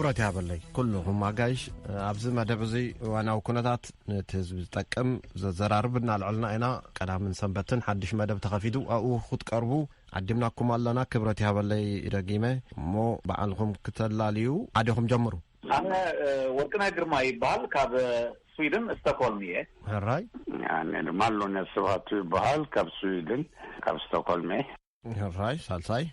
ትኩረት ያበለይ ኩልኹም ኣጋይሽ። ኣብዚ መደብ እዚ እዋናዊ ኩነታት ነቲ ህዝቢ ዝጠቅም ዘዘራርብ እናልዕልና ኢና። ቀዳምን ሰንበትን ሓድሽ መደብ ተኸፊቱ ኣብኡ ክትቀርቡ ዓዲምናኩም ኣለና። ክብረት ያበለይ ደጊመ። እሞ በዓልኹም ክተላልዩ ዓዲኹም ጀምሩ። ኣነ ወርቅነህ ግርማ ይበሃል፣ ካብ ስዊድን ስቶክሆልም እየ። ሕራይ። ኣነ ድማ ኣሎነ ስብሃቱ ይበሃል፣ ካብ ስዊድን፣ ካብ ስቶክሆልም እየ። ሕራይ ሳልሳይ።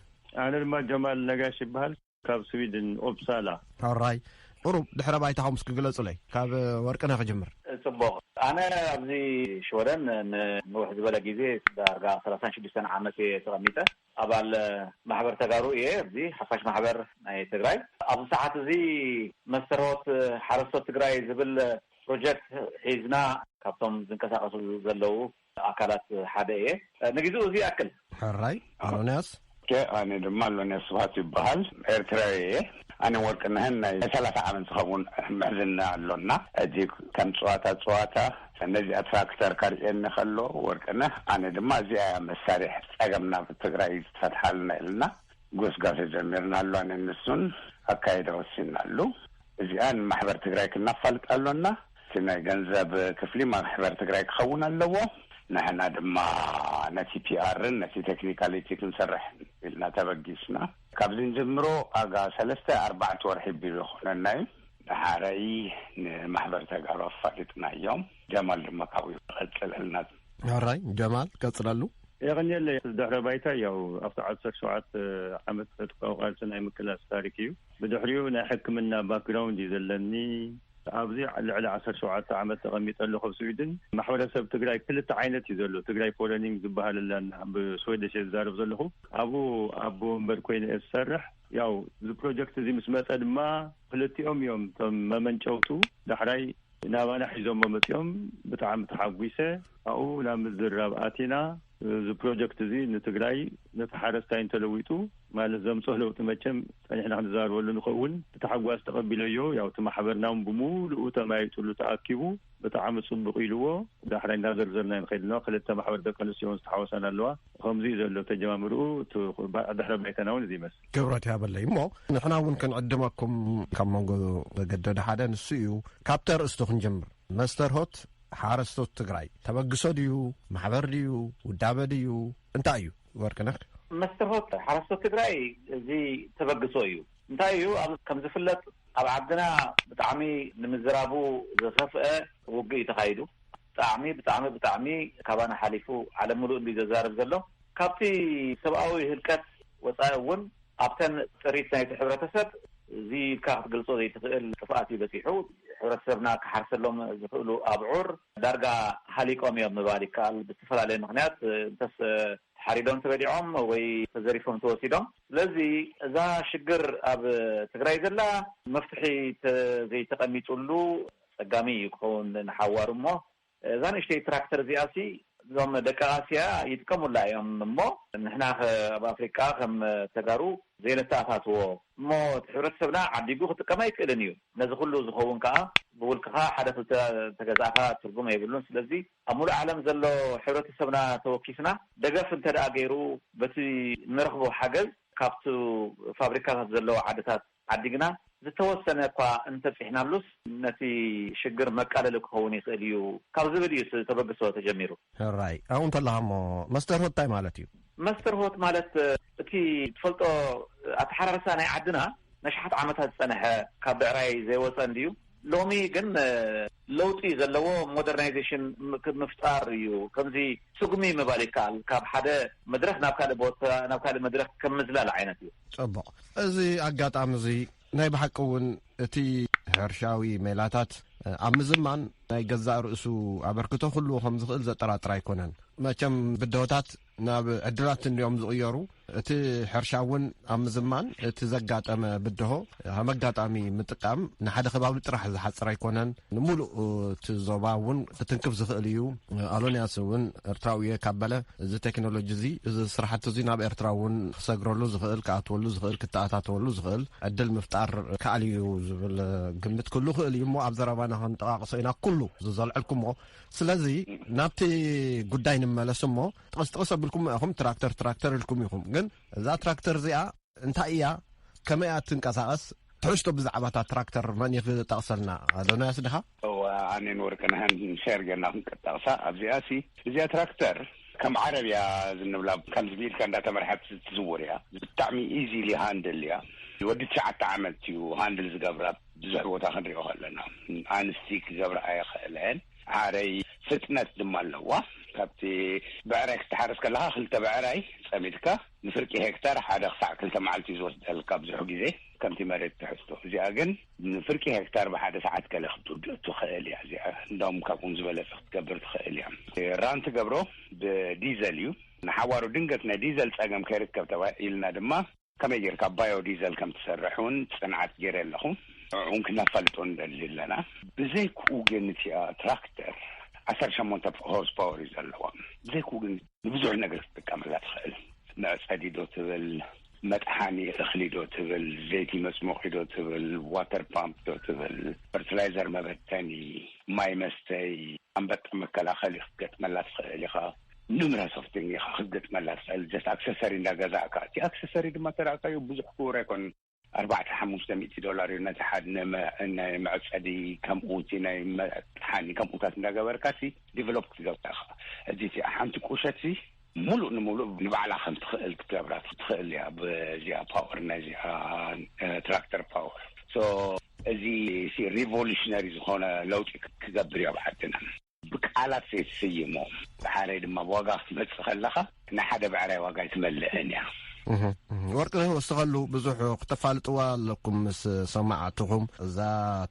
ኣነ ድማ ጀማል ነጋሽ ይበሃል፣ ካብ ስዊድን ኦፕሳላ። ሕራይ። ቁሩብ ድሕረ ባይታኹም እስኪ ግለጹለይ። ካብ ወርቅነህ ክጅምር። ጽቡቕ። ኣነ ኣብዚ ሽወደን ንንውሕ ዝበለ ግዜ፣ ዳርጋ ሰላሳን ሽዱሽተን ዓመት እየ ተቐሚጠ። ኣባል ማሕበር ተጋሩ እየ፣ ኣብዚ ሓፋሽ ማሕበር ናይ ትግራይ። ኣብዚ ሰዓት እዚ መስተርሆት ሓረስቶት ትግራይ ዝብል ፕሮጀክት ሒዝና፣ ካብቶም ዝንቀሳቐሱ ዘለዉ ኣካላት ሓደ እየ። ንግዜኡ እዚ ይኣክል። ሕራይ። ኣሎንያስ። ኣነ ድማ ኣሎንያስ ስብሃት ይበሃል፣ ኤርትራዊ እየ። ኣነ ወርቅነህን ናይ ሰላሳ ዓመት ዝኸውን ምሕዝና ኣሎና። እዚ ከም ጸዋታ ጸዋታ ነዚኣ ትራክተር ከርእየኒ ከሎ፣ ወርቅነህ፣ ኣነ ድማ እዚኣ እያ መሳርሒ ጸገምና ትግራይ ዝፈትሓልና ኢልና ጎስጋሰ ጀሚርና ኣሎ። ኣነ ንሱን ኣካይዳ ወሲንናሉ። እዚኣ ንማሕበር ትግራይ ክናፋልጥ ኣሎና። እቲ ናይ ገንዘብ ክፍሊ ማሕበር ትግራይ ክኸውን ኣለዎ። ንሕና ድማ ነቲ ፒኣርን ነቲ ቴክኒካሊቲ ክንሰርሕ ኢልና ተበጊስና። ካብዚ ንጀምሮ ኣጋ ሰለስተ ኣርባዕተ ወርሒ ቢሉ ይኾነና እዩ። ንሓረይ ንማሕበር ተጋሩ ኣፋሊጥናዮም። ጀማል ድማ ካብኡ ይቐጽለልና። ሕራይ ጀማል ቀጽለሉ። የቐንየለይ። ድሕረ ባይታ ያው ኣብቲ ዓሰርተ ሸውዓተ ዓመት ዕጥቃዊ ቃልሲ ናይ ምቅላስ ታሪክ እዩ። ብድሕሪኡ ናይ ሕክምና ባክግራውንድ እዩ ዘለኒ። ኣብዚ ልዕሊ ዓሰርተ ሸውዓተ ዓመት ተቐሚጠ ኣለኹ ኣብ ስዊድን። ማሕበረሰብ ትግራይ ክልተ ዓይነት እዩ ዘሎ። ትግራይ ፎረኒንግ ዝበሃል ኣላና፣ ብስዌደሽ እየ ዝዛረብ ዘለኹ። ኣብኡ ኣቦ ወንበር ኮይነ እየ ዝሰርሕ። ያው እዚ ፕሮጀክት እዚ ምስ መፀ ድማ ክልቲኦም እዮም እቶም መመንጨውቱ። ዳሕራይ ናባና ሒዞሞ መፂኦም። ብጣዕሚ ተሓጒሰ። ኣብኡ ናብ ምዝርራብ ኣቲና። እዚ ፕሮጀክት እዚ ንትግራይ ነቲ ሓረስታይ እንተለዊጡ ማለት ዘምፅኦ ለውጢ መቸም ፀኒሕና ክንዛረበሉ ንኸውን። ብታሕጓስ ተቐቢለዮ። ያው እቲ ማሕበርና እውን ብምሉኡ ተማይጡሉ ተኣኪቡ ብጣዕሚ ፅቡቕ ኢልዎ። ዳሕራይ እንዳዘርዘርና ንኸይድ ኣለዋ። ክልተ ማሕበር ደቂ ኣንስትዮ እውን ዝተሓወሳን ኣለዋ። ከምዚ እዩ ዘሎ ተጀማምርኡ። እቲ ድሕረ ባይታና እውን እዚ ይመስል። ክብረት ያበለይ። እሞ ንሕና እውን ክንዕድመኩም ካብ መንጎ ዘገደደ ሓደ ንሱ እዩ። ካብ ተርእስቱ ክንጀምር። መስተርሆት ሓረስቶት ትግራይ ተበግሶ ድዩ? ማሕበር ድዩ? ውዳበ ድዩ? እንታይ እዩ? ወርቅነህ። መስተርሆት ሓረስቶት ትግራይ እዚ ተበግሶ እዩ። እንታይ እዩ? ኣብ፣ ከም ዝፍለጥ ኣብ ዓድና ብጣዕሚ ንምዝራቡ ዝኸፍአ ውግእ እዩ ተኻይዱ። ብጣዕሚ፣ ብጣዕሚ፣ ብጣዕሚ ካባና ሓሊፉ ዓለም ምሉእ እንዲ ዘዛርብ ዘሎ። ካብቲ ሰብኣዊ ህልቀት ወፃኢ እውን ኣብተን ጥሪት ናይቲ ሕብረተሰብ እዚ ኢልካ ክትገልጾ ዘይትኽእል ጥፍኣት እዩ በፂሑ። ሕብረተሰብና ክሓርሰሎም ዝኽእሉ ኣብዑር ዳርጋ ሃሊቆም እዮም ምባል ይከኣል። ብዝተፈላለየ ምኽንያት እንተስ ተሓሪዶም ተበሊዖም ወይ ተዘሪፎም ተወሲዶም። ስለዚ እዛ ሽግር ኣብ ትግራይ ዘላ መፍትሒ ተ-፣ ዘይተቐሚጡሉ ፀጋሚ እዩ ክኸውን ንሓዋሩ። እሞ እዛ ንእሽተይ ትራክተር እዚኣሲ እዞም ደቂ ኣስያ ይጥቀሙላ እዮም። እሞ ንሕና ከ ኣብ ኣፍሪቃ ከም ተጋሩ ዘይነተኣታትዎ? እሞ እቲ ሕብረተሰብና ዓዲጉ ክጥቀም ኣይክእልን እዩ። ነዚ ኩሉ ዝኸውን ከዓ ብውልቅኻ ሓደ ክልተ ተገዛእካ ትርጉም የብሉን። ስለዚ ኣብ ሙሉእ ዓለም ዘሎ ሕብረተሰብና ተወኪስና ደገፍ እንተ ደኣ ገይሩ፣ በቲ ንረኽቦ ሓገዝ ካብቲ ፋብሪካታት ዘለዎ ዓድታት ዓዲግና ዝተወሰነ እኳ እንተብፂሕናሉስ፣ ነቲ ሽግር መቃለሊ ክኸውን ይኽእል እዩ ካብ ዝብል እዩ እቲ ተበግሶ ተጀሚሩ። ሕራይ። ኣብኡ እንተለኻ እሞ መስተርሆት እንታይ ማለት እዩ? መስተርሆት ማለት፣ እቲ ትፈልጦ ኣተሓራርሳ ናይ ዓድና ነሽሓት ዓመታት ዝጸንሐ፣ ካብ ብዕራይ ዘይወጸ እንድዩ። ሎሚ ግን ለውጢ ዘለዎ ሞደርናይዜሽን ም-፣ ምፍጣር እዩ። ከምዚ ስጉሚ ምባል ይከኣል። ካብ ሓደ መድረኽ ናብ ካልእ ቦታ፣ ናብ ካልእ መድረኽ ከም ምዝላል ዓይነት እዩ። ጽቡቕ። እዚ ኣጋጣሚ እዚ ናይ ብሓቂ እውን እቲ ሕርሻዊ ሜላታት ኣብ ምዝማን ናይ ገዛእ ርእሱ ኣበርክቶ ክህልዎ ከም ዝኽእል ዘጠራጥር ኣይኮነን። መቸም ብድሆታት ናብ ዕድላት እንዲዮም ዝቕየሩ። እቲ ሕርሻ እውን ኣብ ምዝማን እቲ ዘጋጠመ ብድሆ ከም ኣጋጣሚ ምጥቃም ንሓደ ከባቢ ጥራሕ ዝሓጽር ኣይኮነን። ንምሉእ እቲ ዞባ እውን ክትንክፍ ዝኽእል እዩ። ኣሎንያስ እውን ኤርትራዊ እየ ካብ በለ፣ እዚ ቴክኖሎጂ እዚ፣ እዚ ስራሕቲ እዚ ናብ ኤርትራ እውን ክሰግረሉ ዝኽእል፣ ክኣትወሉ ዝኽእል፣ ክተኣታተወሉ ዝኽእል ዕድል ምፍጣር ከኣል እዩ ዝብል ግምት ክህሉ ክእል እዩ። እሞ ኣብ ዘረባና ክንጠቃቅሶ ኢና ኩሉ ዝዘልዐልኩሞ። ስለዚ ናብቲ ጉዳይ ንመለስ እሞ፣ ጥቕስ ጥቕስ ኣቢልኩም ኢኹም፣ ትራክተር ትራክተር ኢልኩም ኢኹም። ግን እዛ ትራክተር እዚኣ እንታይ እያ? ከመይ እያ ትንቀሳቐስ? ትሕዝቶ ብዛዕባ እታ ትራክተር መን እዩ ክጠቕሰልና? ኣዶናያስ ዲኻ? እዋ፣ ኣነን ወርቅነህን ሸር ጌርና ክንቀጣቕሳ ኣብዚኣ ሲ። እዚኣ ትራክተር ከም ዓረብያ ዝንብላ ከም ዝብልካ እንዳተመርሐት ትዝውር እያ። ብጣዕሚ ኢዚሊ ሃንድል እያ። ወዲ ትሽዓተ ዓመት እዩ ሃንድል ዝገብራ። ብዙሕ ቦታ ክንሪኦ ከለና ኣንስቲ ክገብራ ኣይኽእለን። ዓረይ ፍጥነት ድማ ኣለዋ። ካብቲ ብዕራይ ክትሓርስ ከለኻ ክልተ ብዕራይ ጸሚድካ ንፍርቂ ሄክታር ሓደ ክሳዕ ክልተ መዓልቲ እዩ ዝወስደልካ ብዙሕ ግዜ ከምቲ መሬት ትሕዝቶ። እዚኣ ግን ንፍርቂ ሄክታር ብሓደ ሰዓት ገለ ክትውድእ ትኽእል እያ። እዚኣ እንዳውም ካብኡን ዝበለጸ ክትገብር ትኽእል እያ። ራን ትገብሮ ብዲዘል እዩ። ንሓዋሩ ድንገት ናይ ዲዘል ጸገም ከይርከብ ተባሂልና ድማ ከመይ ጌርካ ባዮ ዲዘል ከም ትሰርሕ እውን ጽንዓት ገይረ ኣለኹ። ንዕኡ እውን ክነፋልጦ ንደሊ ኣለና። ብዘይክኡ ግን እቲኣ ትራክተር ዓሰርተ ሸሞንተ ሆርስ ፓወር እዩ ዘለዋ። ብዘይክኡ ግን ንብዙሕ ነገር ክትጥቀመላ ትኽእል። መዕጸዲ ዶ ትብል፣ መጥሓኒ እኽሊ ዶ ትብል፣ ዘይቲ መጽሞቒ ዶ ትብል፣ ዋተር ፓምፕ ዶ ትብል፣ ፈርቲላይዘር መበተኒ፣ ማይ መስተይ፣ ኣንበጣ መከላኸሊ ክትገጥመላ ትኽእል ኢኻ። ኑምረስ ኦፍ ቲንግ ኢኻ ክትገጥመላ ትኽእል። ጀስት ኣክሰሰሪ እንዳገዛእካ፣ እቲ ኣክሰሰሪ ድማ ተራእካዮ ብዙሕ ክቡር ኣይኮን። ኣርባዕተ ሓሙሽተ ሚእቲ ዶላር እዩ ነቲ ሓደ ናይ መ-፣ ናይ መዕጸዲ፣ ከምኡ እቲ ናይ መጥሓኒ ከምኡታት እንዳገበርካ ሲ ዲቨሎፕ ክትገብራ ኢኻ። እዚ እቲ ሓንቲ ቁሸት ሲ ሙሉእ ንሙሉእ ንባዕላ ከም ትኽእል ክትገብራ ትኽእል እያ። ብዚኣ ፓወር፣ ናይዚኣ ትራክተር ፓወር። ሶ እዚ ሲ ሪቮሉሽነሪ ዝኾነ ለውጢ ክገብር እዩ ኣብ ዓድና። ብቃላት ዘይትስይሞ፣ ብሓረይ ድማ ብዋጋ ክትመጽእ ከለኻ ንሓደ ብዕራይ ዋጋ ኣይትመልእን እያ። እህ፣ እህ። ወርቅነህ ወስኸሉ ብዙሕ ክተፋልጥዋ ኣለኩም ምስ ሰማዕትኹም። እዛ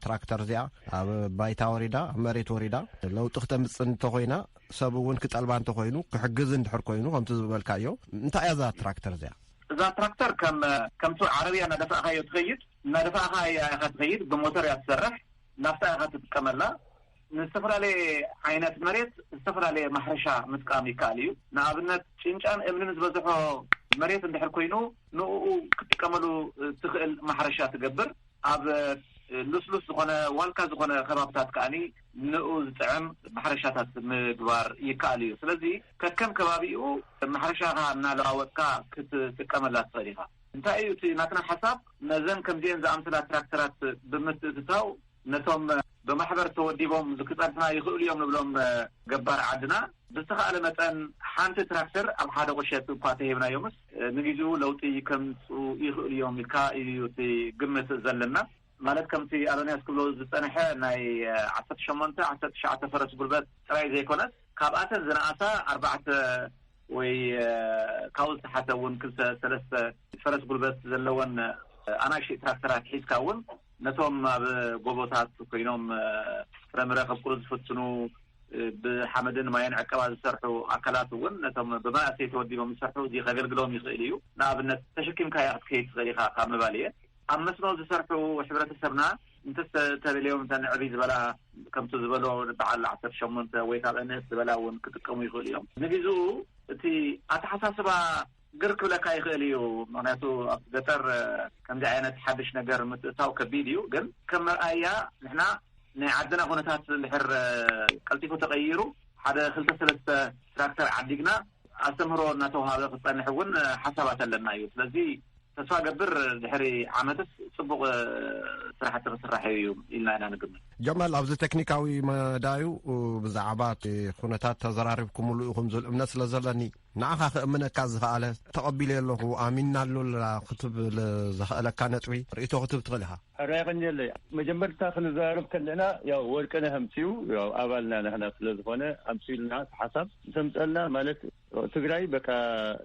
ትራክተር እዚኣ ኣብ ባይታ ወሪዳ፣ ኣብ መሬት ወሪዳ ለውጢ ክተምጽእ እንተኾይና፣ ሰብ እውን ክጠልባ እንተኾይኑ፣ ክሕግዝ እንድሕር ኮይኑ፣ ከምቲ ዝበልካዮ፣ እንታይ እያ እዛ ትራክተር እዚኣ? እዛ ትራክተር ከም፣ ከምቲ ዓረብያ እናደፋእካዮ ትኸይድ፣ እናደፋእካ እያ ኢኻ ትኸይድ፣ ብሞተር እያ ትሰርሕ፣ ናፍታ ኢኻ ትጥቀመላ። ንዝተፈላለየ ዓይነት መሬት ዝተፈላለየ ማሕረሻ ምጥቃም ይከኣል እዩ። ንኣብነት ጭንጫን እምንን ዝበዝሖ መሬት እንድሕር ኮይኑ ንኡ ክትጥቀመሉ ትኽእል ማሕረሻ ትገብር። ኣብ ልስሉስ ዝኾነ ዋልካ ዝኾነ ከባብታት ከኣኒ ንኡ ዝጥዕም ማሕረሻታት ምግባር ይከኣል እዩ። ስለዚ ከከም ከባቢኡ ማሕረሻኻ እናለዋወጥካ ክትጥቀመላ ትኽእል ኢኻ። እንታይ እዩ እቲ ናትና ሓሳብ? ነዘን ከምዚአን ዝኣምሰላ ትራክተራት ብምትእትታው ነቶም ብማሕበር ተወዲቦም ክጸንሑና ይኽእሉ እዮም ንብሎም ገባር ዓድና ብዝተኻእለ መጠን ሓንቲ ትራክተር ኣብ ሓደ ቁሸት እኳ ተሂብናዮምስ ንግዜኡ ለውጢ ከምጽኡ ይኽእሉ እዮም ኢልካ እዩ እቲ ግምት ዘለና። ማለት ከምቲ ኣዶንያስ ክብሎ ዝጸንሐ ናይ ዓሰርተ ሸሞንተ ዓሰርተ ትሽዓተ ፈረስ ጉልበት ጥራይ ዘይኮነስ ካብኣተን ዝነኣሳ ኣርባዕተ ወይ ካብኡ ዝተሓተ እውን ክልተ ሰለስተ ፈረስ ጉልበት ዘለወን ኣናእሽተይ ትራክተራት ሒዝካ እውን ነቶም ኣብ ጎቦታት ኮይኖም ፍረምረ ከብቁሉ ዝፍትኑ ብሓመድን ማይን ዕቀባ ዝሰርሑ ኣካላት እውን ነቶም ብመናእሰይ ተወዲቦም ዝሰርሑ እዚ ከገልግሎም ይኽእል እዩ። ንኣብነት ተሸኪምካያ ክትከይድ ትኽእል ኢኻ ካብ ምባል እየ። ኣብ መስኖ ዝሰርሑ ሕብረተሰብና እንተስ ተደልዮም እተን ዕብይ ዝበላ ከምቲ ዝበሎ በዓል ዓሰርተ ሸሞንተ ወይ ካብ እንእስ ዝበላ እውን ክጥቀሙ ይኽእሉ እዮም። ንግዜኡ እቲ ኣተሓሳስባ ግር ክብለካ ይኽእል እዩ። ምክንያቱ ኣብ ገጠር ከምዚ ዓይነት ሓድሽ ነገር ምትእታው ከቢድ እዩ። ግን ከም መርኣያ ንሕና ናይ ዓድና ኩነታት እንድሕር ቀልጢፉ ተቐይሩ ሓደ ክልተ ሰለስተ ትራክተር ዓዲግና ኣስተምህሮ እናተውሃበ ክፀንሕ እውን ሓሳባት ኣለና እዩ። ስለዚ ተስፋ ገብር ድሕሪ ዓመትስ ፅቡቕ ስራሕቲ ክስራሕ እዩ ኢልና ኢና ንግምት። ጀማል፣ ኣብዚ ቴክኒካዊ መዳዩ ብዛዕባ እቲ ኩነታት ተዘራሪብኩምሉ ኢኹም ዝብል እምነት ስለ ዘለኒ ንዓኻ ክእምነካ ዝኸኣለ ተቐቢለ ኣለኹ ኣሚናሉ ክትብል ዘኽእለካ ነጥቢ ርእይቶ ክትብ ትኽእል ኢኻ። ሕራይ ቐንየለይ። መጀመርታ ክንዘራረብ ከለና ያው ወርቅነህ ኣምፅኡ ያው ኣባልና ንሕና ስለ ዝኾነ ኣምፅኡልና እቲ ሓሳብ ምስ ኣምፀልና ማለት ትግራይ በቃ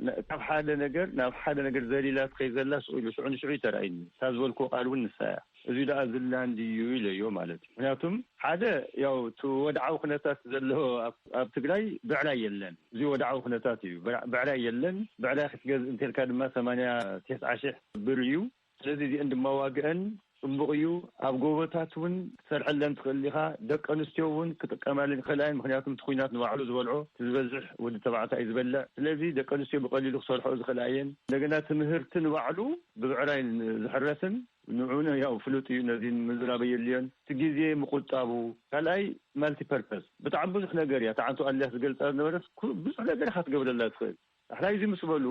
ን-፣ ካብ ሓደ ነገር ናብ ሓደ ነገር ዘሊላ ትኸይድ ዘላ ስቕ ኢሉ ሽዑ ንሽዑ እዩ ተራእዩኒ። እታ ዝበልክዎ ቃል እውን ንሳ እያ። እዚ ደኣ ዝላን ድዩ ኢለዮ ማለት እዩ። ምክንያቱም ሓደ ያው እቲ ወድዓዊ ኩነታት ዘሎ ኣብ፣ ኣብ ትግራይ ብዕራይ የለን። እዚ ወድዓዊ ኩነታት እዩ። ብዕ-፣ ብዕራይ የለን። ብዕራይ ክትገዝእ እንተልካ ድማ ሰማንያ ተስዓ ሽሕ ብር እዩ። ስለዚ እዚአን ድማ ዋግአን ጽቡቕ እዩ። ኣብ ጎቦታት እውን ክትሰርሐለን ትኽእል ኢኻ። ደቂ ኣንስትዮ እውን ክጥቀማለን ይኽእላ እየን። ምኽንያቱም እቲ ኲናት ንባዕሉ ዝበልዖ እቲ ዝበዝሕ ወዲ ተባዕታይ እዩ ዝበልዕ። ስለዚ ደቂ ኣንስትዮ ብቐሊሉ ክሰርሕኦ ዝኽእላ እየን። እንደገና ትምህርቲ ንባዕሉ ብብዕራይ ዝሕረስን ንዑ ያው ፍሉጥ እዩ። ነዚ ምዝራብ የድልዮን። እቲ ግዜ ምቁጣቡ። ካልኣይ ማልቲ ፐርፐስ። ብጣዕሚ ብዙሕ ነገር እያ። እቲ ዓንቱ ኣልያስ ዝገልጻ ዝነበረት ኩ-፣ ብዙሕ ነገር ኢኻ ትገብረላ ትኽእል። ዳሕራይ እዚ ምስ በሉ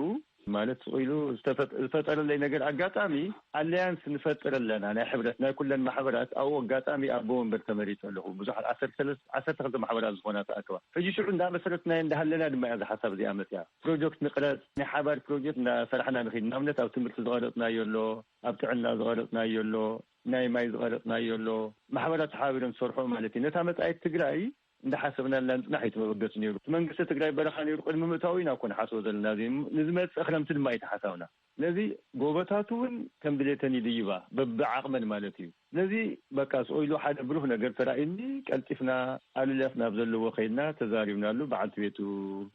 ማለት ስቕ ኢሉ ዝተፈጥ-፣ ዝፈጠረለይ ነገር፣ ኣጋጣሚ ኣለያንስ ንፈጥር ኣለና፣ ናይ ሕብረት ናይ ኩለን ማሕበራት፣ ኣብኡ ኣጋጣሚ ኣቦ ወንበር ተመሪጸ ኣለኹ። ብዙሓት ዓሰርተ ሰለስተ፣ ዓሰርተ ክልተ ማሕበራት ዝኾና ተኣከባ። ሕጂ ሽዑ እንዳመሰረትናዮ እንዳሃለና ድማ እያ እዛ ሓሳብ እዚኣ መጽያ። ፕሮጀክት ንቕረጽ፣ ናይ ሓባር ፕሮጀክት እንዳሰራሕና ንኺድ። ንኣብነት ኣብ ትምህርቲ ዝቐረጽናዮ ኣሎ፣ ኣብ ጥዕና ዝቐረጽናዮ ኣሎ፣ ናይ ማይ ዝቐረጽናዮ ኣሎ፣ ማሕበራት ተሓባቢሮም ዝሰርሖ ማለት እዩ። ነታ መጻኢት ትግራይ እንዳሓሰብናላ ንጽናሕ እዩ እቲ መበገሲ ነይሩ። እቲ መንግስቲ ትግራይ በረኻ ነይሩ፣ ቅድሚ ምእታው ኢና እኮ ንሓስቦ ዘለና። እዚ ንዝመጽእ ክረምቲ ድማ እዩ እቲ ሓሳብና። ስለዚ ጎቦታት እውን ከም ድሌተን ይድይባ፣ በብዓቕመን ማለት እዩ። ስለዚ በቃ ስቕ ኢሉ ሓደ ብሩህ ነገር ተራእዩኒ፣ ቀልጢፍና ኣሉላስ ናብ ዘለዎ ከይድና ተዛሪብናሉ። በዓልቲ ቤቱ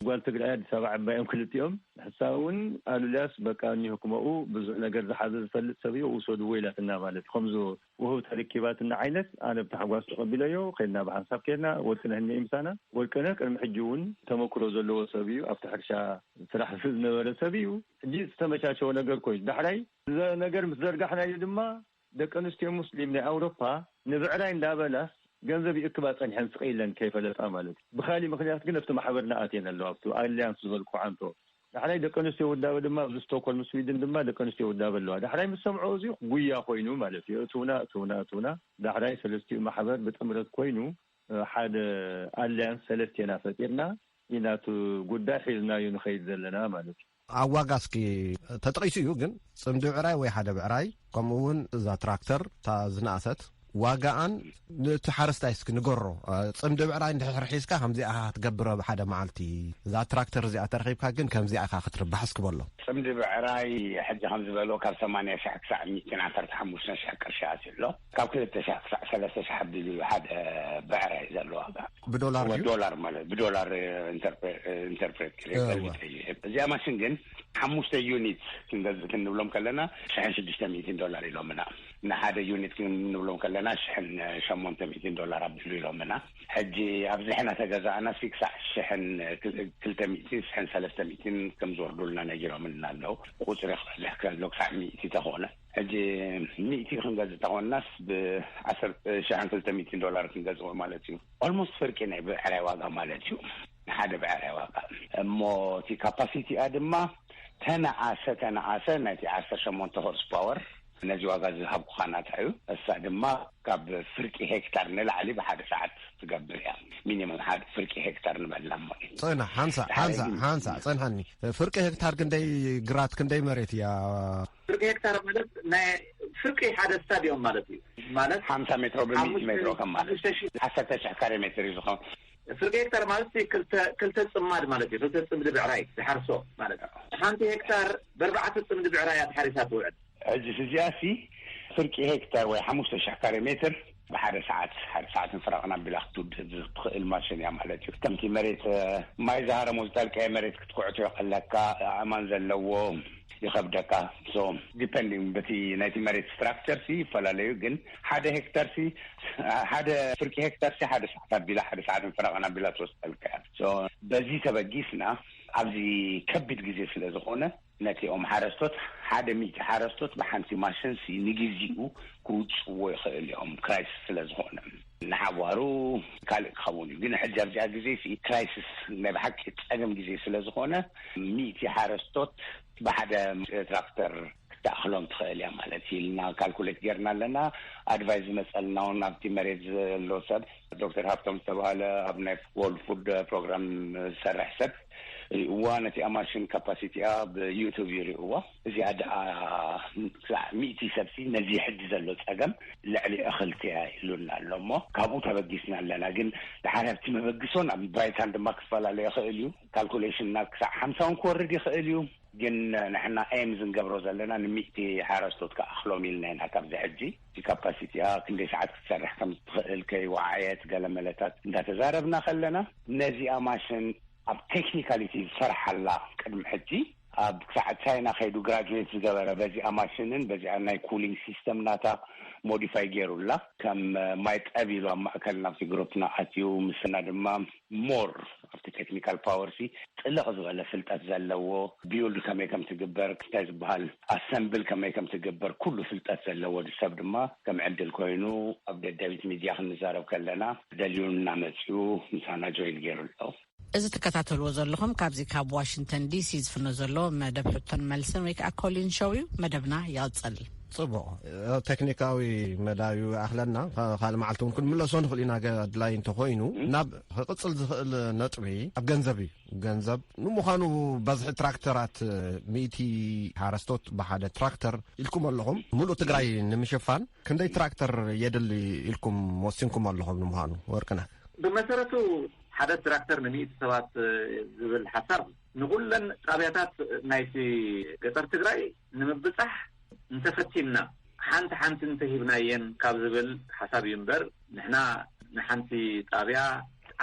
ጓል ትግራይ፣ ኣዲስ ኣበባ ዕባዮም ክልቲኦም። ንሳ እውን ኣሉላስ በቃ እኒሆ ክመኡ ብዙሕ ነገር ዝሓዘ ዝፈልጥ ሰብ እዩ፣ ውሰድዎ ኢላትና ማለት እዩ። ከምዚ ውህብቶ ርኪባትና ዓይነት ኣነ ብታሕጓስ ተቐቢለዮ። ከድና ብሓንሳብ ከድና፣ ወርቅነህ እኒአ ምሳና። ወርቅነህ ቅድሚ ሕጂ እውን ተመክሮ ዘለዎ ሰብ እዩ፣ ኣብቲ ሕርሻ ስራሕ ዝነበረ ሰብ እዩ። ሕጂ ዝተመቻቸወ ነገር ኮይኑ ዳሕራይ እዚ ነገር ምስ ዘርጋሕናዮ ድማ ደቂ ኣንስትዮ ሙስሊም ናይ ኣውሮፓ ንብዕራይ እንዳበላስ ገንዘብ ይእክባ ጸኒሐን ስቕ ኢለን ከይፈለጣ ማለት እዩ። ብኻሊእ ምኽንያት ግን ኣብቲ ማሕበርና ኣትየን ኣለዋ፣ ኣብቲ ኣሊያንስ ዝበልኩ ዓንቶ። ዳሕራይ ደቂ ኣንስትዮ ውዳበ ድማ ኣብዚ ስቶኮልም ስዊድን ድማ ደቂ ኣንስትዮ ውዳበ ኣለዋ። ዳሕራይ ምስ ሰምዖ እዚ ጉያ ኮይኑ ማለት እዩ። እትውና እትውና እትውና ዳሕራይ ሰለስቲኡ ማሕበር ብጥምረት ኮይኑ ሓደ ኣሊያንስ ሰለስቴና ፈጢርና ኢና እቲ ጉዳይ ሒዝናዮ ንኸይድ ዘለና ማለት እዩ። ኣብ ዋጋ እስኪ ተጠቒሱ እዩ፣ ግን ጽምዲ ብዕራይ ወይ ሓደ ብዕራይ፣ ከምኡ እውን እዛ ትራክተር እታ ዝነኣሰት ዋጋኣን ነቲ ሓረስታይ እስኪ ንገሮ። ጽምዲ ብዕራይ እንድሕር ሒዝካ ከምዚኣ ኢኻ ክትገብሮ ብሓደ መዓልቲ፣ እዛ ትራክተር እዚኣ ተረኺብካ ግን ከምዚኣ ኢኻ ክትርባሕ እስኪ በሎ። ጽምዲ ብዕራይ ሕጂ ከም ዝበሎ ካብ ሰማንያ ሺሕ ክሳዕ ሚእትን ዓሰርተ ሓሙሽተ ሺሕ ቅርሺ ኣትዩ ኣሎ። ካብ ክልተ ሺሕ ክሳዕ ሰለስተ ሺሕ ኣቢሉ ሓደ ብዕራይ ዘሎ ዋጋ። ብዶላር ድዩ? ዶላር ማለት ብዶላር ኢንተርፕሬት ገይረ እዋ። ገልቢጠ እየ። እዚኣ ማሽን ግን ሓሙሽተ ዩኒት ክንገዝእ ክንብሎም ከለና ሽሕን ሽዱሽተ ሚእትን ዶላር ኢሎምና። ንሓደ ዩኒት ክንብሎም ከለና ሽሕን ሸሞንተ ሚእትን ዶላር ኣቢሉ ኢሎምና። ሕጂ ኣብዚ ሕና ተገዛእና ሲ ክሳዕ ሽሕን ክልተ ሚእትን ሽሕን ሰለስተ ሚእትን ከም ዝወርዱልና ነጊሮምና ኣለዉ። ቁፅሪ ክበዝሕ ከሎ ክሳዕ ሚእቲ ተኾነ። ሕጂ ሚእቲ ክንገዝእ ተኾንናስ ብዓሰርተ ሽሕን ክልተ ሚእትን ዶላር ክንገዝኦ ማለት እዩ። ኦልሞስት ፍርቂ ናይ ብዕራይ ዋጋ ማለት እዩ። ሓደ ብዕራይ ዋጋ። እሞ እቲ ካፓሲቲኣ ድማ ተነኣሰ ተነኣሰ ናይቲ ዓሰርተ ሸሞንተ ሆርስ ፓወር ነዚ ዋጋ ዝሃብኩኻ ናታ እዩ። እሳ ድማ ካብ ፍርቂ ሄክታር ንላዕሊ ብሓደ ሰዓት ትገብር እያ። ሚኒመም ሓደ ፍርቂ ሄክታር ንበላ እሞ እዩ። ጽናሕ፣ ሓንሳእ፣ ድሓር ሓንሳእ፣ ግን ሓንሳእ፣ ጽንሓኒ። ፍርቂ ሄክታር ክንደይ ግራት፣ ክንደይ መሬት እያ? ፍርቂ ሄክታር ማለት ናይ ፍርቂ ሓደ ስታዲዮም ማለት እዩ። ማለት ሓምሳ ሜትሮ ብሚእቲ ሓሙሽተ፣ ሜትሮ ከም ማለት ሓሙሽተ ሺሕ። ዓሰርተ ሺሕ ካሬ ሜትር እዩ ዝኸውን። ፍርቂ ሄክታር ማለት ክልተ፣ ክልተ ጽማድ ማለት እዩ። ክልተ ጽምዲ ብዕራይ ዝሓርሶ ማለት እዩ። ሓንቲ ሄክታር ብኣርባዕተ ጽምዲ ብዕራይ እያ ተሓሪሳ ትውዕል። ሕጂ እዚኣ ሲ ፍርቂ ሄክታር ወይ ሓሙሽተ ሺሕ ካሬ ሜትር ብሓደ ሰዓት፣ ሓደ ሰዓትን ፍረቕን ኣቢላ ክትውድእ ትኽእል ማሽን እያ ማለት እዩ። ከምቲ መሬት፣ እ፣ ማይ ዝሃረሞ ዝጠልቀየ መሬት ክትኩዕቶ ይቐለካ፣ ኣእማን ዘለዎ ይኸብደካ። ሶ ዲፐንዲንግ በቲ ናይቲ መሬት ስትራክቸር ሲ ይፈላለዩ፣ ግን ሓደ ሄክታር ሲ፣ ሓደ ፍርቂ ሄክታር ሲ ሓደ ሰዓት ኣቢላ፣ ሓደ ሰዓትን ፍረቕን ኣቢላ ትወስደልካ እያ። ሶ በዚ ተበጊስና ኣብዚ ከቢድ ግዜ ስለ ዝኾነ ነቲኦም ሓረስቶት፣ ሓደ ሚእቲ ሓረስቶት ብሓንቲ ማሽን ሲ ንግዜኡ ክውፅዎ ይኽእል እዮም፣ ክራይሲስ ስለ ዝኾነ። ንሓዋሩ ካልእ ክኸውን እዩ። ግን ሕጂ ኣብዚኣ ግዜ ሲ ክራይሲስ ናይ ብሓቂ ጸገም ግዜ ስለ ዝኾነ፣ ሚእቲ ሓረስቶት ብሓደ ትራክተር ክትኣኽሎም ትኽእል እያ ማለት እዩ ኢልና ካልኩሌት ጌርና ኣለና። ኣድቫይስ ዝመጸልና እውን ኣብቲ መሬት ዘሎ ሰብ ዶክተር ሃብቶም ዝተባህለ ኣብ ናይ ወርልድ ፉድ ፕሮግራም ዝሰርሕ ሰብ ሪእዋ፣ ነቲኣ ማሽን ካፓሲቲኣ ብዩቱብ እዩ ሪእዋ። እዚኣ ደኣ ክሳዕ ሚእቲ ሰብሲ ነዚ ሕጂ ዘሎ ጸገም ልዕሊ እኽልቲ እያ ኢሉና ኣሎ እሞ ካብኡ ተበጊስና ኣለና። ግን ድሓር ኣብቲ መበግሶን ኣብ ባይታን ድማ ክፈላለ ይኽእል እዩ። ካልኩሌሽንና ክሳዕ ሓምሳ እውን ክወርድ ይኽእል እዩ። ግን ንሕና ኤም ዝንገብሮ ዘለና ንሚእቲ ሓረስቶት ክኣኽሎም ኢልና ኢና። ካብዚ ሕጂ እቲ ካፓሲቲኣ ክንደይ ሰዓት ክትሰርሕ ከም ትኽእል ከይወዓየት ገለ መለታት እንዳተዛረብና ከለና ነዚኣ ማሽን ኣብ ቴክኒካሊቲ ዝሰርሓላ ቅድሚ ሕጂ ኣብ ክሳዕ ቻይና ከይዱ ግራጁዌት ዝገበረ በዚኣ ማሽንን በዚኣ ናይ ኩሊንግ ሲስተም ናታ ሞዲፋይ ገይሩላ ከም ማይ ጠብ ኢሉ ኣብ ማእከል ናብቲ ግሩፕና ኣትዩ ምስና ድማ ሞር ኣብቲ ቴክኒካል ፓወር ሲ ጥልቕ ዝበለ ፍልጠት ዘለዎ ቢውልድ ከመይ ከም ትግበር እንታይ ዝበሃል ኣሰምብል ከመይ ከም ትግበር ኩሉ ፍልጠት ዘለዎ ሰብ ድማ ከም ዕድል ኮይኑ ኣብ ደደቢት ሚድያ ክንዛረብ ከለና ደልዩና መፅኡ ምሳና ጆይን ገይሩ ኣሎ። እዚ ትከታተልዎ ዘለኹም ካብዚ ካብ ዋሽንግተን ዲሲ ዝፍኖ ዘሎ መደብ ሕቶን መልስን ወይ ከዓ ኮሊን ሾው እዩ። መደብና ይቕጽል። ጽቡቕ። ቴክኒካዊ መዳዩ ኣኽለና፣ ካ- ካልእ መዓልቲ እውን ክንምለሶ ንኽእል ኢና። ገ- ኣድላይ እንተኾይኑ፣ ናብ ክቕጽል ዝኽእል ነጥቢ ኣብ ገንዘብ እዩ። ገንዘብ ንምዃኑ፣ በዝሒ ትራክተራት፣ ሚእቲ ሓረስቶት ብሓደ ትራክተር ኢልኩም ኣለኹም። ሙሉእ ትግራይ ንምሽፋን ክንደይ ትራክተር የድሊ ኢልኩም ወሲንኩም ኣለኹም? ንምዃኑ ወርቅነህ። ብመሰረቱ፣ ሓደ ትራክተር ንሚእቲ ሰባት ዝብል ሓሳብ ንኹለን ጣብያታት ናይቲ ገጠር ትግራይ ንምብጻሕ እንተፈቲንና፣ ሓንቲ ሓንቲ እንተሂብናየን ካብ ዝብል ሓሳብ እዩ እምበር፣ ንሕና ንሓንቲ ጣብያ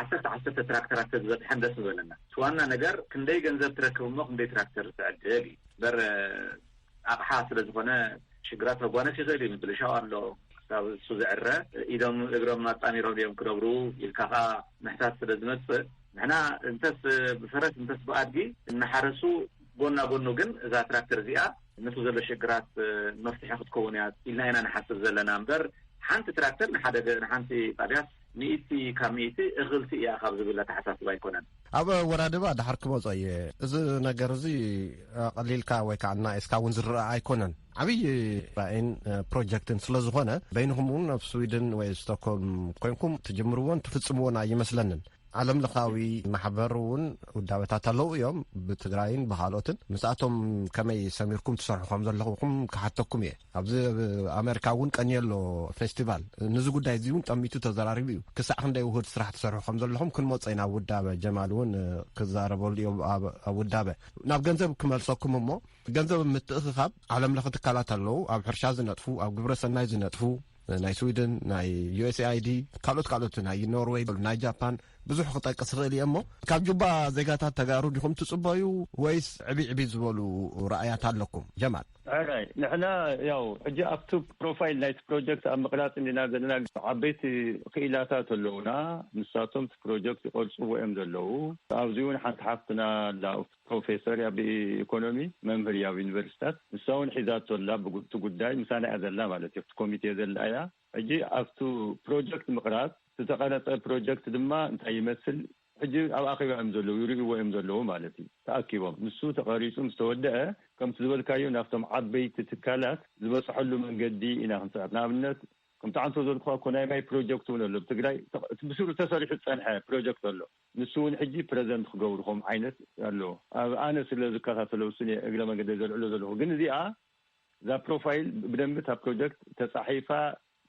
ዓሰርተ ዓሰርተ ትራክተራት ተዝበጽሐን ደስ ምበለና። እቲ ዋና ነገር ክንደይ ገንዘብ ትረክብ እሞ ክንደይ ትራክተር ትዕድግ እዩ እምበር፣ ኣቕሓ ስለ ዝኾነ ሽግራት ከጓንፍ ይኽእል እዩ። ምብልሻው ኣሎ፣ ክሳብ እሱ ዝዕረ ኢዶም እግሮም ኣጣሚሮም እዮም ክነብሩ ኢልካ ኸዓ ምሕታት ስለ ዝመጽእ፣ ንሕና እንተስ ብፈረስ እንተስ ብኣድጊ እናሓረሱ፣ ጎና ጎኑ ግን እዛ ትራክተር እዚኣ ነቲ ዘሎ ሽግራት መፍትሒ ክትከውን እያ ኢልና ኢና ንሓስብ ዘለና እምበር፣ ሓንቲ ትራክተር ንሓደ ገ- ንሓንቲ ጣብያስ ሚእቲ ካብ ሚእቲ እኽልቲ እያ ካብ ዝብል ኣተሓሳስባ ኣይኮነን። ኣብ ወራድባ ድሓር ክመጾ እየ። እዚ ነገር እዚ ቀሊልካ ወይ ከዓ እናኤስካ እውን ዝረአ ኣይኮነን። ዓብዪ ራእይን ፕሮጀክትን ስለ ዝኾነ፣ በይንኹም እውን ኣብ ስዊድን ወይ ስቶክሆልም ኮይንኩም ትጅምርዎን ትፍጽምዎን ኣይመስለንን። ዓለም ለኻዊ ማሕበር እውን ውዳበታት ኣለዉ እዮም፣ ብትግራይን ብኻልኦትን። ምስኣቶም ከመይ ሰሚርኩም ትሰርሑ ከም ዘለኹም ክሓተኩም እየ። ኣብዚ ኣሜሪካ እውን ቀንየሎ ፌስቲቫል፣ ንዚ ጉዳይ እዚ እውን ጠሚቱ ተዘራሪቡ እዩ። ክሳዕ ክንደይ ውሁድ ስራሕ ትሰርሑ ከም ዘለኹም ክንመጾ ኢና። ኣብ ውዳበ ጀማል እውን ክዛረበሉ እዩ። ኣብ ኣብ ውዳበ ናብ ገንዘብ ክመልሰኩም እሞ፣ ገንዘብ ምትእኽኻብ ዓለም ለኸ ትካላት ኣለዉ፣ ኣብ ሕርሻ ዝነጥፉ፣ ኣብ ግብረ ሰናይ ዝነጥፉ፣ ናይ ስዊድን፣ ናይ ዩ ኤስ ኤ ኣይ ዲ፣ ካልኦት ካልኦት፣ ናይ ኖርዌይ፣ ናይ ጃፓን፣ ብዙሕ ክጠቅስ ይኽእል እየ። እሞ ካብ ጁባ ዜጋታት ተጋሩ ዲኹም ትጽበዩ፣ ወይስ ዕብይ ዕብይ ዝበሉ ረኣያት ኣለኩም? ጀማል። ሕራይ፣ ንሕና ያው ሕጂ ኣብቲ ፕሮፋይል ናይቲ ፕሮጀክት ኣብ ምቕራጽ እንዲና ዘለና። ዓበይቲ ክኢላታት ኣለዉና፣ ንሳቶም እቲ ፕሮጀክት ይቐርጽዎ እዮም ዘለዉ። ኣብዚ እውን ሓንቲ ሓፍትና ኣላ፣ ፕሮፌሰር እያ ብኢኮኖሚ፣ መምህር እያ ኣብ ዩኒቨርሲታት። ንሳ እውን ሒዛቶ ኣላ ብጉ- እቲ ጉዳይ፣ ምሳና እያ ዘላ ማለት እዩ፣ ኣብቲ ኮሚቴ ዘላ እያ። ሕጂ ኣብቲ ፕሮጀክት ምቕራጽ፣ ዝተቐረጸ ፕሮጀክት ድማ እንታይ ይመስል፣ ሕጂ ኣብ ኣኼባ እዮም ዘለዉ፣ ይርእይዎ እዮም ዘለዉ ማለት እዩ። ተኣኪቦም፣ ንሱ ተቐሪጹ ምስ ተወደአ፣ ከምቲ ዝበልካዮ፣ ናብቶም ዓበይቲ ትካላት ዝበጽሐሉ መንገዲ ኢና ክንጽዕር። ንኣብነት፣ ከምቲ ዓንቶ ዘልኩኻ እኮ፣ ናይ ማይ ፕሮጀክት እውን ኣሎ። ብትግራይ ተቕ- እቲ ብስሩ ተሰሪሑ ዝጸንሐ ፕሮጀክት ኣሎ። ንሱ እውን ሕጂ ፕረዘንት ክገብሩ ከም ዓይነት ኣሎ። ኣብ ኣነ ስለ ዝከታተሎ ውስን እየ እግረ መንገደይ ዘልዕሎ ዘለኹ። ግን እዚኣ፣ እዛ ፕሮፋይል ብደንቢ እታ ፕሮጀክት ተጻሒፋ፣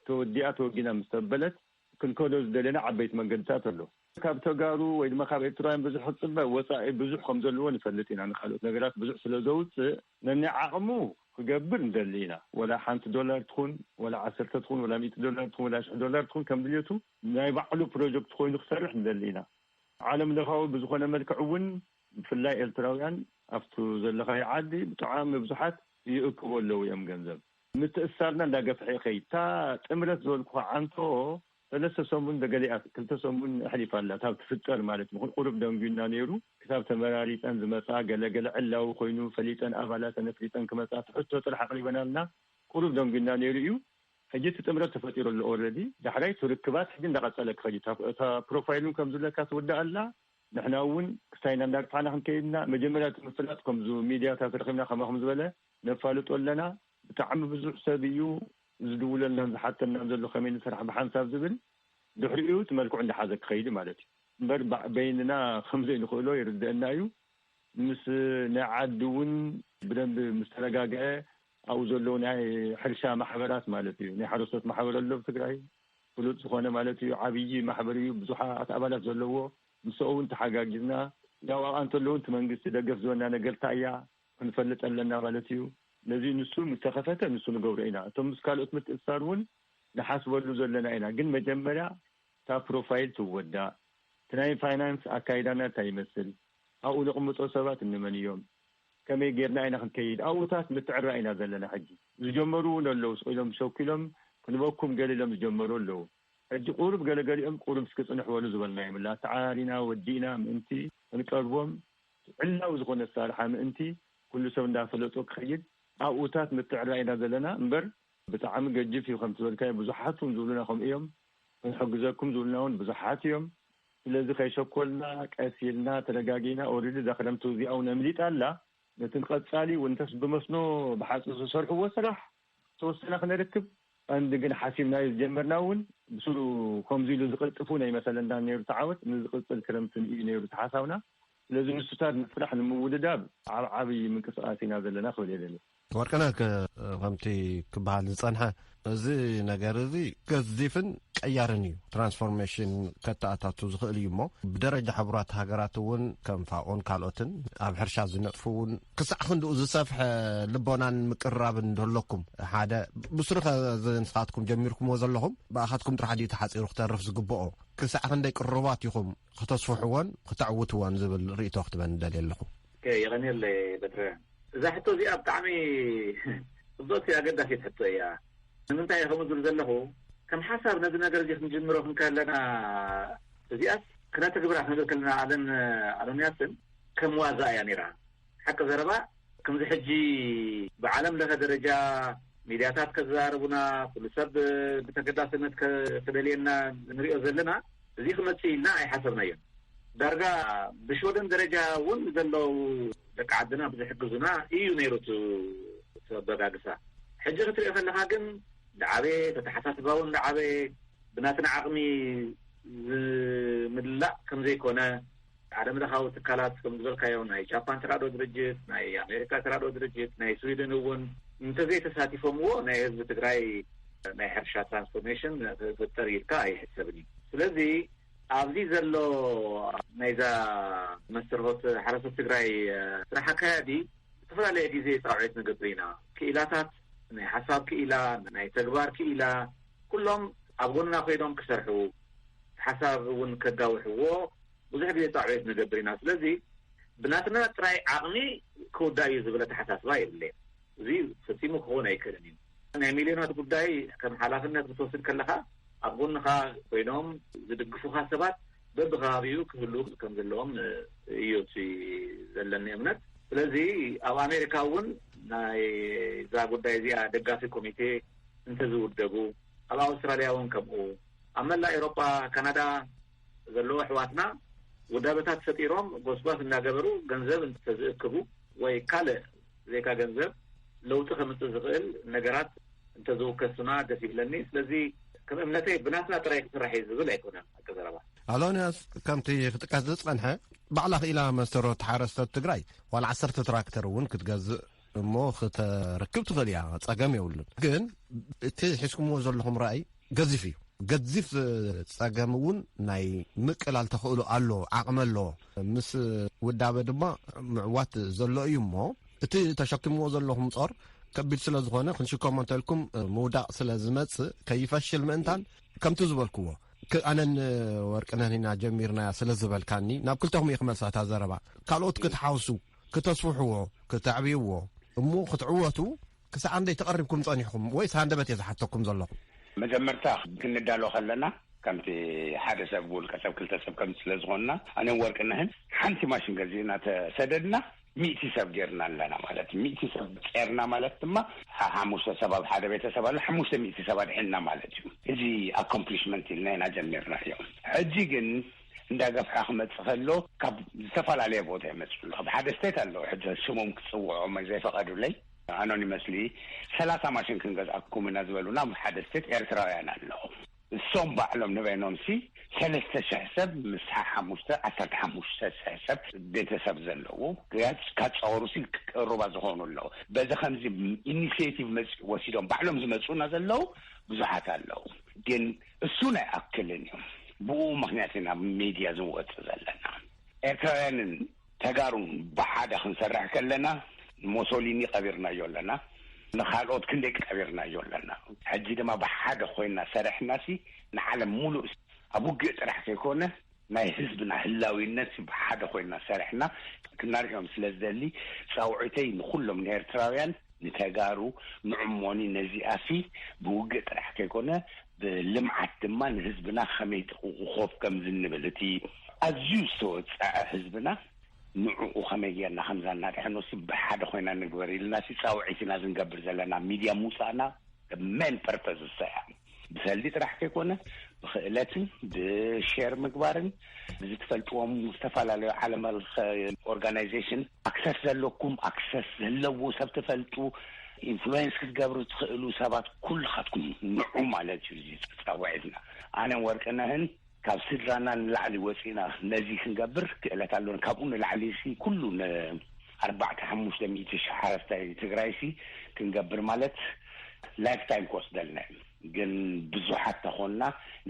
ተወዲኣ፣ ተወጊና ምስ ተበለት፣ ክንከዶ ዝደለና ዓበይቲ መንገድታት ኣሎ። ካብ ተጋሩ ወይ ድማ ካብ ኤርትራውያን ብዙሕ ክጽበ፣ ወጻኢ ብዙሕ ከም ዘለዎ ንፈልጥ ኢና። ንካልኦት ነገራት ብዙሕ ስለ ዘውጽእ፣ ነናይ ዓቕሙ ክገብር ንደሊ ኢና። ወላ ሓንቲ ዶላር ትኹን፣ ወላ ዓሰርተ ትኹን፣ ወላ ሚእቲ ዶላር ትኹን፣ ወላ ሽሕ ዶላር ትኹን፣ ከም ድልየቱ ናይ ባዕሉ ፕሮጀክት ኮይኑ ክሰርሕ ንደሊ ኢና። ዓለም ለኻዊ ብዝኾነ መልክዕ እውን፣ ብፍላይ ኤርትራውያን ኣብቱ ዘለኻዮ ዓዲ ብጣዕሚ ብዙሓት ይእክቡ ኣለዉ እዮም ገንዘብ። ምትእስሳርና እንዳገፍሐ ይኸይድ። እታ ጥምረት ዝበልኩኻ ዓንቶ ሰለስተ ሰሙን ደገሊኣ፣ ክልተ ሰሙን ኣሕሊፋ ኣላ፣ ካብ ትፍጠር ማለት ምኹን ቁሩብ ደንጉና ነይሩ። ክሳብ ተመራሪጸን ዝመጻ፣ ገለ ገለ ዕላዊ ኮይኑ ፈሊጠን፣ ኣባላተን ኣፍሊጠን ክመጻ፣ ትሕቶ ጥራሕ ኣቕሪበናልና፣ ቁሩብ ደንጉና ነይሩ እዩ። ሕጂ እቲ ጥምረት ተፈጢሩ ኣሎ ኦልሬዲ። ዳሕራይ እቲ ርክባት ሕጂ እንዳቐጸለ ክኸይድ እዩ። እታ እታ ፕሮፋይል እውን ከም ዝብለካ ትውዳእ ኣላ። ንሕና እውን ክሳይና እንዳግፋዕና ክንከይድና፣ መጀመርያ እቲ ምፍላጥ ከምዚ ሚድያታት ረኺብና ከማኹም ዝበለ ነፋልጦ ኣለና። ብጣዕሚ ብዙሕ ሰብ እዩ ዝድውለልናን ዝሓተናን ዘሎ ከመይ ንስራሕ ብሓንሳብ ዝብል። ድሕሪኡ እቲ መልክዑ እንዳሓዘ ክኸይድ ማለት እዩ። እምበር ባ- በይንና ከም ዘይንኽእሎ ይርደአና እዩ። ምስ ናይ ዓዲ እውን ብደንቢ ምስ ተረጋግዐ፣ ኣብኡ ዘለዉ ናይ ሕርሻ ማሕበራት ማለት እዩ። ናይ ሓረስቶት ማሕበር ኣሎ ኣብ ትግራይ፣ ፍሉጥ ዝኾነ ማለት እዩ። ዓብዪ ማሕበር እዩ፣ ብዙሓት ኣባላት ዘለዎ። ምስኡ እውን ተሓጋጊዝና፣ ያው ኣብኣ እንተለዉ እቲ መንግስቲ ደገፍ ዝበና ነገር እንታይ እያ ክንፈልጥ ኣለና ማለት እዩ። ነዚ ንሱ ምስ ተኸፈተ ንሱ ንገብሮ ኢና። እቶም ምስ ካልኦት ምትእስሳር እውን ንሓስበሉ ዘለና ኢና። ግን መጀመርያ እታ ፕሮፋይል ትወዳእ፣ እቲ ናይ ፋይናንስ ኣካይዳና እንታይ ይመስል፣ ኣብኡ ነቕምጦ ሰባት እንመን እዮም፣ ከመይ ጌርና ኢና ክንከይድ፣ ኣብኡታት ምትዕራ ኢና ዘለና። ሕጂ ዝጀመሩ እውን ኣለዉ፣ ስቕ ኢሎም ሸኩሎም ክንበኩም ገለ ኢሎም ዝጀመሩ ኣለዉ። ሕጂ ቁሩብ ገለገሊኦም ቁሩብ እስኪ ጽንሕበሉ ዝበልናዮም ኣላ። ተዓራሪና ወዲእና ምእንቲ ክንቀርቦም፣ ዕላዊ ዝኾነ ኣሰራርሓ ምእንቲ ኩሉ ሰብ እንዳፈለጦ ክኸይድ ኣብኡታት ምትዕራ ኢና ዘለና እምበር፣ ብጣዕሚ ገጅፍ እዩ። ከም ዝበልካዮ ብዙሓት እውን ዝብሉና ከምኡ እዮም። ክንሕግዘኩም ዝብሉና እውን ብዙሓት እዮም። ስለዚ ከይሸኮልና ቀስ ኢልና ተረጋጊና፣ ኦሪዲ እዛ ክረምቲ እዚኣ እውን ኣምሊጣ ኣላ። ነቲ ንቐጻሊ እውን እንተስ ብመስኖ ብሓፁ ዝሰርሕዎ ስራሕ ተወሰነ ክነርክብ፣ ቀንዲ ግን ሓሲብናዮ ዝጀመርና እውን ብስሩ ከምዚ ኢሉ ዝቕልጥፉ ናይ መሰለና ነይሩ ተዓወት ንዝቕፅል ክረምትን እዩ ነይሩ ተሓሳብና። ስለዚ ንሱታት ንስራሕ ንምውድዳብ ዓብ ዓብዪ ምንቅስቃስ ኢና ዘለና ክብል የደሊ። ወርቅነህ፣ ከ- ከምቲ ክበሃል ዝጸንሐ፣ እዚ ነገር እዚ ገዚፍን ቀያርን እዩ። ትራንስፎርሜሽን ከተኣታቱ ዝኽእል እዩ እሞ፣ ብደረጃ ሕቡራት ሃገራት እውን ከም ፋኦን ካልኦትን ኣብ ሕርሻ ዝነጥፉ እውን ክሳዕ ክንድኡ ዝሰፍሐ ልቦናን ምቅርራብን እንደለኩም፣ ሓደ ብስሩ ከ- እዚ ንስኻትኩም ጀሚርኩምዎ ዘለኹም ብኣኻትኩም ጥራሕ ድዩ ተሓጺሩ ክተርፍ ዝግብኦ? ክሳዕ ክንደይ ቅሩባት ኢኹም ክተስፍሕዎን ክተዕውትዎን ዝብል ርእይቶ ክትበን ደልየ ኣለኹ። የቐንየለይ በትረ። እዛ ሕቶ እዚኣ ብጣዕሚ ጽብቕቲ ኣገዳሲት ሕቶ እያ። ንምንታይ ከምኡ ዝብል ዘለኹ፣ ከም ሓሳብ ነዚ ነገር እዚ ክንጅምሮ ክንከለና፣ እዚኣስ ክነትግብራ ክንብል ከለና፣ ኣለን ኣሎንያስን ከም ዋዛ እያ ነይራ። ሓቂ ዘረባ፣ ከምዚ ሕጂ ብዓለም ለኸ ደረጃ ሚድያታት ከዘራርቡና፣ ኩሉ ሰብ ብተገዳስነት ከ- ክደልየና ንሪኦ ዘለና፣ እዚ ክመጽእ ኢልና ኣይሓሰብናዮን። ዳርጋ ብሽወደን ደረጃ እውን ዘለዉ ደቂ ዓድና ብዝሕግዙና እዩ ነይሩ እቲ እቲ ኣበጋግሳ። ሕጂ ክትሪኦ ከለኻ ግን፣ ዝዓበየ ተተሓሳስባ እውን ዝዓበየ፣ ብናትና ዓቕሚ ዝምላእ ከም ዘይኮነ፣ ዓለም ለኻዊ ትካላት ከም ዝበልካዮ፣ ናይ ጃፓን ተራድኦ ድርጅት፣ ናይ ኣሜሪካ ተራድኦ ድርጅት፣ ናይ ስዊድን እውን እንተዘይተሳቲፎምዎ፣ ናይ ህዝቢ ትግራይ ናይ ሕርሻ ትራንስፎርሜሽን ክፍጠር ኢልካ ኣይሕሰብን እዩ። ስለዚ ኣብዚ ዘሎ ናይዛ መስተርሆት ሓረስቶት ትግራይ ስራሕ ኣካያዲ፣ ዝተፈላለየ ግዜ ፃውዒት ንገብር ኢና። ክኢላታት፣ ናይ ሓሳብ ክኢላ፣ ናይ ተግባር ክኢላ፣ ኩሎም ኣብ ጎንና ኮይኖም ክሰርሑ፣ ሓሳብ እውን ከጋውሕዎ ብዙሕ ግዜ ፃውዒት ንገብር ኢና። ስለዚ ብናትና ጥራይ ዓቕሚ ክውዳእ እዩ ዝብል ኣተሓሳስባ የብለይን። እዚ ፈጺሙ ክኸውን ኣይክእልን እዩ። ናይ ሚልዮናት ጉዳይ ከም ሓላፍነት ክትወስድ ከለኻ፣ ኣብ ጎንኻ ኮይኖም ዝድግፉኻ ሰባት በብከባቢኡ ክህሉ ከም ዘለዎም እዩ እቲ ዘለኒ እምነት። ስለዚ ኣብ ኣሜሪካ እውን ናይ እዛ ጉዳይ እዚኣ ደጋፊ ኮሚቴ እንተዝውደቡ፣ ኣብ ኣውስትራልያ እውን ከምኡ፣ ኣብ መላእ ኤውሮጳ፣ ካናዳ ዘለዉ ኣሕዋትና ውዳበታት ፈጢሮም ጎስጓስ እናገበሩ ገንዘብ እንተዝእክቡ ወይ ካልእ ዘይካ ገንዘብ ለውጢ ከምጽእ ዝኽእል ነገራት እንተዝውከሱና ደስ ይብለኒ። ስለዚ ከም እምነተይ ብናትና ጥራይ ክስራሕ እዩ ዝብል ኣይኮነን። ኣቀዘረባ ኣሎንያስ፣ ከምቲ ክጥቀስ ዝጸንሐ፣ ባዕላ ክኢላ መስተርሆት ሓረስቶት ትግራይ ዋላ ዓሰርተ ትራክተር እውን ክትገዝእ እሞ ክተርክብ ትኽእል እያ፣ ጸገም የብሉን። ግን እቲ ሒዝኩምዎ ዘለኹም ራእይ ገዚፍ እዩ። ገዚፍ ጸገም እውን ናይ ምቅላል ተኽእሎ ኣሎ፣ ዓቕሚ ኣሎ። ምስ ውዳበ ድማ ምዕዋት ዘሎ እዩ እሞ፣ እቲ ተሸኪምዎ ዘለኹም ጾር ከቢድ ስለ ዝኾነ፣ ክንሽከሞ እንተልኩም ምውዳቕ ስለ ዝመጽእ፣ ከይፈሽል ምእንታን፣ ከምቲ ዝበልክዎ፣ ክ- ኣነን ወርቅነህን ኢና ጀሚርናያ ስለ ዝበልካኒ፣ ናብ ክልተኹም እየ ክመልሳ እታ ዘረባ። ካልኦት ክትሓውሱ፣ ክተስፍሕዎ፣ ክተዕብይዎ፣ እሞ ክትዕወቱ ክሳዕ ኣንደይ ተቐሪብኩም ጸኒሕኩም? ወይስ ሃንደበት እየ ዝሓተኩም ዘለኹ? መጀመርታ ክንዳሎ ከለና፣ ከምቲ ሓደ ሰብ፣ ውልቀ ሰብ፣ ክልተ ሰብ ከም ስለ ዝኾንና፣ ኣነን ወርቅነህን ሓንቲ ማሽን ገዚእና ተሰደድና፣ ሚእቲ ሰብ ጌርና ኣለና ማለት እዩ። ሚእቲ ሰብ ጸርና ማለት ድማ፣ ሓ- ሓሙሽተ ሰብ ኣብ ሓደ ቤተሰብ ኣሎ፣ ሓሙሽተ ሚእቲ ሰብ ኣድሒንና ማለት እዩ። እዚ ኣኮምፕሊሽመንት ኢልና ኢና ጀሚርናዮ። ሕጂ ግን እንዳገፍሐ ክመጽእ ከሎ፣ ካብ ዝተፈላለየ ቦታ ይመጽኡ ኣለዉ። ካብ ሓደ ስቴት ኣለዉ፣ ሕጂ ስሞም ክጽውዖም ዘይፈቐዱለይ፣ ኣኖኒመስሊ፣ ሰላሳ ማሽን ክንገዝኣኩም ኢና ዝበሉና፣ ኣብ ሓደ ስቴት ኤርትራውያን ኣለዉ። እሶም ባዕሎም ንበይኖምሲ ሰለስተ ሽሕ ሰብ፣ ምስ ሓሙሽተ፣ ዓሰርተ ሓሙሽተ ሽሕ ሰብ ቤተሰብ ዘለዉ፣ ያች ካጻወሩሲ ቅሩባ ዝኾኑ ኣለዉ። በዚ ከምዚ ኢኒሽቲቭ መጽ-፣ ወሲዶም ባዕሎም ዝመጹና ዘለዉ ብዙሓት ኣለዉ። ግን እሱ ናይ ኣክልን እዩ። ብኡ ምኽንያት ኢና ኣብ ሚድያ ዝንወጽእ ዘለና። ኤርትራውያንን ተጋሩን ብሓደ ክንሰርሕ ከለና፣ ሞሶሊኒ ቀቢርናዮ ኣለና፣ ንኻልኦት ክንደይ ቀቢርናዮ ኣለና። ሕጂ ድማ ብሓደ ኮይና ሰሪሕናሲ፣ ንዓለም ሙሉእ ኣብ ውግእ ጥራሕ ከይኮነ፣ ናይ ህዝብና ህላዊነት ብሓደ ኮይና ሰሪሕና ክናርዮም ስለ ዝደሊ፣ ጻውዒተይ ንኹሎም ንኤርትራውያን፣ ንተጋሩ፣ ንዕሞኒ፣ ነዚኣሲ ብውግእ ጥራሕ ከይኮነ፣ ብልምዓት ድማ ንህዝብና ከመይ ጥቕቑ ኮፍ ከም ዝንብል፣ እቲ ኣዝዩ ዝተወጸዐ ህዝብና ንዕኡ ከመይ ጌርና ከምዛ እናድሐኖሲ ብሓደ ኮይና ንግበር ኢልናሲ ጻውዒት ኢና ዝንገብር ዘለና። ሚድያ ምውጻእና ሜን ፐርፐዝ እሳ እያ። ብሰልዲ ጥራሕ ከይኮነ፣ ብክእለትን ብሼር ምግባርን፣ ብዝትፈልጥዎም ዝተፈላለዩ ዓለም ለኸ ኦርጋናይዜሽን፣ ኣክሰስ ዘለኩም፣ ኣክሰስ ዘለዎ ሰብ ትፈልጡ፣ ኢንፍሉዌንስ ክትገብሩ ትኽእሉ ሰባት ኩልኻትኩም ንዑ ማለት እዩ። እዚ ፃውዒትና፣ ኣነን ወርቅነህን ካብ ስድራና ንላዕሊ ወፂና ነዚ ክንገብር ክእለት ኣሎን። ካብኡ ንላዕሊ ሲ ኩሉ ን ኣርባዕተ ሓሙሽተ ሚእቲ ሽሕ ሓረስታይ ትግራይ ሲ ክንገብር ማለት ላይፍ ታይም ክወስደልና እዩ። ግን ብዙሓት ተኾንና፣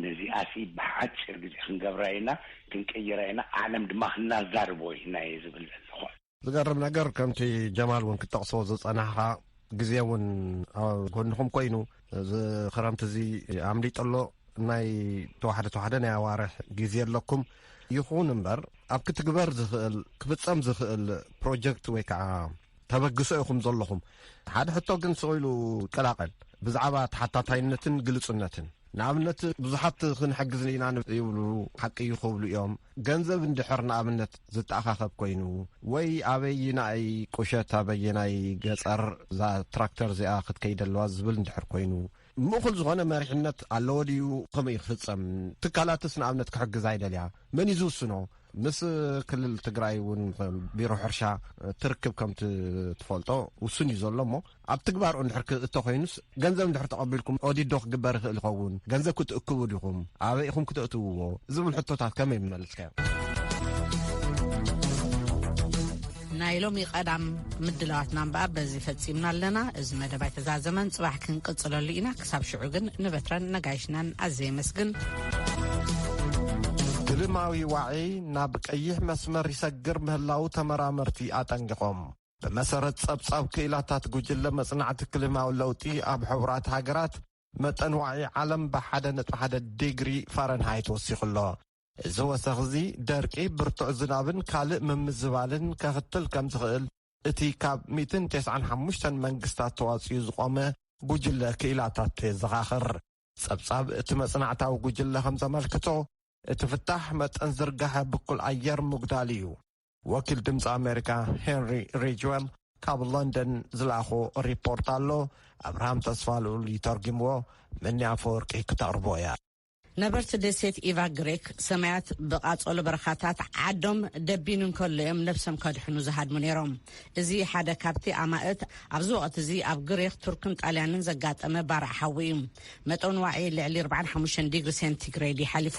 ነዚኣ ሲ ብሓጭር ግዜ ክንገብራ ኢና፣ ክንቅይራ ኢና፣ ዓለም ድማ ክናዛርቦ ኢና እየ ዝብል ዘለኹ። ዝገርም ነገር፣ ከምቲ ጀማል እውን ክጠቕሶ ዝጸናሕኻ፣ ግዜ እውን ኣብ ጎንኹም ኮይኑ፣ እዚ ክረምቲ እዚ ኣምሊጡ ኣሎ። ናይ ተዋሕደ ተዋሕደ ናይ ኣዋርሕ ግዜ ኣለኩም። ይኹን እምበር፣ ኣብ ክትግበር ዝኽእል፣ ክፍጸም ዝኽእል ፕሮጀክት ወይ ከዓ ተበግሶ ኢኹም ዘለኹም። ሓደ ሕቶ ግን ስቕ ኢሉ ይቀላቐል፣ ብዛዕባ ተሓታታይነትን ግልጹነትን። ንኣብነት፣ ብዙሓት ክንሕግዝ ኢና ይብሉ፣ ሓቂ እዩ ክብሉ እዮም። ገንዘብ እንድሕር ንኣብነት ዝተኣኻኸብ ኮይኑ፣ ወይ ኣበይናይ ቁሸት፣ ኣበየናይ ገጸር እዛ ትራክተር እዚኣ ክትከይድ ኣለዋ ዝብል እንድሕር ኮይኑ፣ ምእኹል ዝኾነ መሪሕነት ኣለዎ ድዩ? ከመይ ክፍጸም? ትካላትስ ንኣብነት ክሕግዛ ይደልያ፣ መን እዩ ዝውስኖ? ምስ ክልል ትግራይ እውን ቢሮ ሕርሻ ትርክብ ከም ትፈልጦ ውሱን እዩ ዘሎ እሞ፣ ኣብ ትግባር እንድሕር ክእቶ ኮይኑስ፣ ገንዘብ እንድሕር ተቐቢልኩም ኦዲት ዶ ክግበር ይኽእል ይኸውን? ገንዘብ ክትእክቡ ዲኹም? ኣበይ ኢኹም ክተእትውዎ? ዝብል ሕቶታት ከመይ ምመለስካዮ? ናይ ሎሚ ቀዳም ምድላዋትና እምበኣር በዚ ፈጺምና ኣለና። እዚ መደብ ኣይተዛዘመን፣ ጽባሕ ክንቅጽለሉ ኢና። ክሳብ ሽዑ ግን ንበትረን ነጋይሽናን ኣዝየ የመስግን። ክልማዊ ዋዒ ናብ ቀይሕ መስመር ይሰግር ምህላው ተመራመርቲ ኣጠንቂቖም። ብመሰረት ጸብጻብ ክኢላታት ጉጅለ መጽናዕቲ ክልማዊ ለውጢ ኣብ ሕቡራት ሃገራት፣ መጠን ዋዒ ዓለም ብሓደ ነጥቢ ሓደ ዲግሪ ፋረንሃይት ወሲኹ ኣሎ። እዚ ወሰኽ እዚ ደርቂ፣ ብርቱዕ ዝናብን ካልእ ምምዝባልን ከኽትል ከም ዝኽእል እቲ ካብ ሚእትን ተስዓን ሓሙሽተን መንግስታት ተዋጽኡ ዝቖመ ጉጅለ ክኢላታት የዘኻኽር። ጸብጻብ እቲ መጽናዕታዊ ጉጅለ ከም ዘመልክቶ፣ እቲ ፍታሕ መጠን ዝርጋሐ ብኩል ኣየር ምጉዳል እዩ። ወኪል ድምፂ ኣሜሪካ ሄንሪ ሪጅዌል ካብ ሎንደን ዝለኣኾ ሪፖርት ኣሎ። ኣብርሃም ተስፋ ልኡል ይተርጉምዎ። ምኒ ኣፈወርቂ ክተቕርቦ እያ። ነበርቲ ደሴት ኢቫ ግሪክ፣ ሰማያት ብቓጸሎ በረኻታት ዓዶም ደቢኑ እንከሎ እዮም ነብሶም ከድሕኑ ዝሃድሙ ነይሮም። እዚ ሓደ ካብቲ ኣማእት ኣብዚ ወቕቲ እዚ ኣብ ግሪክ፣ ቱርክን ጣልያንን ዘጋጠመ ባርዕ ሓዊ እዩ። መጠን ዋዒ ልዕሊ ኣርባዓን ሓሙሽተን ዲግሪ ሴንቲግሬድ ይሓሊፉ።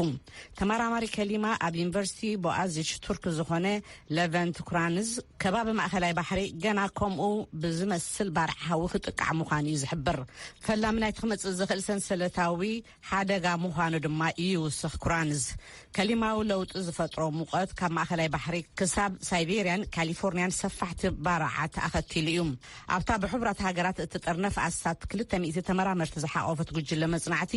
ተመራማሪ ከሊማ ኣብ ዩኒቨርሲቲ ቦኣዚች ቱርክ ዝኾነ ለቨንት ኩራንዝ፣ ከባቢ ማእኸላይ ባሕሪ ገና ከምኡ ብዝመስል ባርዕ ሓዊ ክጥቃዕ ምዃኑ እዩ ዝሕብር። ፈላሚ ናይቲ ክመጽእ ዝኽእል ሰንሰለታዊ ሓደጋ ምዃኑ ድማ ይውስኽ ኩራንዝ። ከሊማዊ ለውጢ ዝፈጥሮ ሙቐት ካብ ማእኸላይ ባሕሪ ክሳብ ሳይቤርያን ካሊፎርንያን ሰፋሕቲ ባርዓት ኣኸቲሉ እዩ። ኣብታ ብሕቡራት ሃገራት እትጥርነፍ ኣስታት ክልተ ሚእቲ ተመራመርቲ ዝሓቖፈት ጉጅለ መጽናዕቲ፣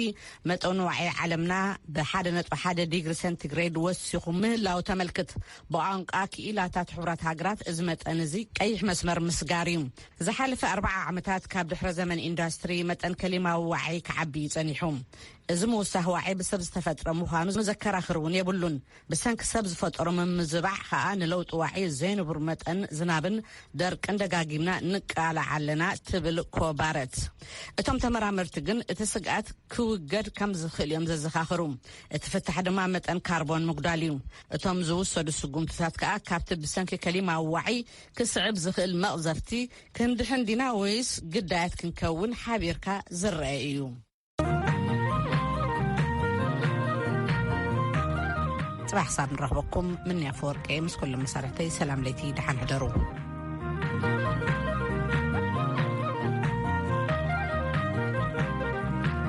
መጠን ዋዒ ዓለምና ብሓደ ነጥቢ ሓደ ዲግሪ ሴንቲግሬድ ወሲኹ ምህላው ተመልክት። ብቋንቋ ክኢላታት ሕቡራት ሃገራት፣ እዚ መጠን እዚ ቀይሕ መስመር ምስጋር እዩ። ዝሓለፈ ኣርባዓ ዓመታት ካብ ድሕረ ዘመን ኢንዳስትሪ፣ መጠን ከሊማዊ ዋዒ ክዓቢ እዩ ጸኒሑ። እዚ ምውሳኽ ዋዒ ብሰብ ዝተፈጥረ ምዃኑ ዘከራኽር እውን የብሉን። ብሰንኪ ሰብ ዝፈጠሮ ምምዝባዕ ኸኣ ንለውጢ ዋዒ ዘይንቡር መጠን ዝናብን ደርቅን ደጋጊምና ንቃላዕ ኣለና፣ ትብል ኮባረት። እቶም ተመራመርቲ ግን እቲ ስግኣት ክውገድ ከም ዝኽእል እዮም ዘዘኻኽሩ። እቲ ፍታሕ ድማ መጠን ካርቦን ምጉዳል እዩ። እቶም ዝውሰዱ ስጉምትታት ከኣ ካብቲ ብሰንኪ ከሊማዊ ዋዒ ክስዕብ ዝኽእል መቕዘፍቲ ክንድሕን ዲና ወይስ ግዳያት ክንከውን ሓቢርካ ዝረአ እዩ። ጽባሕ ክሳብ ንረኽበኩም፣ ምንያ ኣፈወርቂ ምስ ኩሎም መሳርሕተይ ሰላም ለይቲ፣ ደሓን ሕደሩ።